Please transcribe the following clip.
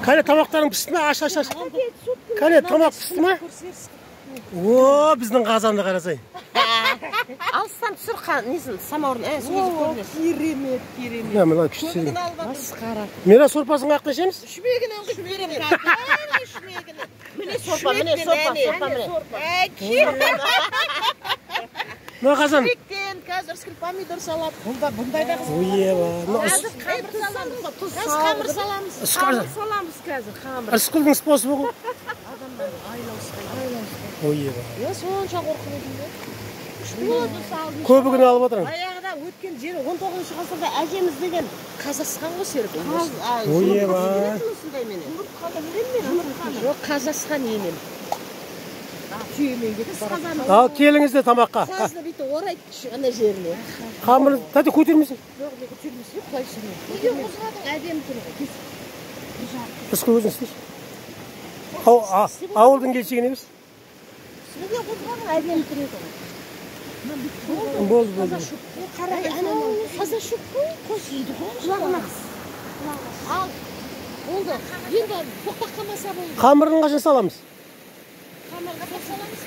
Кәне, тамақтарың пісті ме? Аш, аш, аш. Кәне, тамақ пісті ме? О, біздің қазанды қарасай. Алыстан түсір несін, самаурын, сол кезде көрінеді. Керемет, керемет. Мына, мына күшті сезім. Масқара. Мира, сорпасын қаяқта ішеміз? Шүмегінен құйып беремін. Шүмегінен. Міне сорпа, міне сорпа, сорпа міне. Мына қазан. Шүмектен қазір Рыскүл помидор салады. Бұнда бұндай да қызық. Ойеба. Мына Қазір қамыр саламыз, тұз Қазір қамыр саламыз. Қамыр саламыз қазір, қамыр. Рысқұлдың способы ғой. Ойеба. Я сонша қорқып едім де. Көбігін алып отырмын. Баяғыда өткен жері 19 ғасырда әжеміз деген қазасқан ғой, Серік. Ойеба. Осындай менен. Жұмыртқаны білемін мен, жұмыртқаны. Жоқ, қазасқан енем. Түйемен кетіп барады. Ал келіңіздер тамаққа. Қазды бүйтіп орайды ана жеріне. Қамырды тәте көтермесең. Жоқ, мен көтермесе, құлай сүрмей. Неге қозғадың? Әдемі тұр ғой. Рысқұл, өзің істеші. Ауылдың келешегін емес. Неге қозғадың? Әдемі тұр еді ғой. Болды, болды. Қарай, анау таза шөп қой, қосиды ғой. Құлағына қыс. Ал, болды. Енді тоқтап қалмаса болды. Қамырын қашан саламыз? Қамырға саламыз.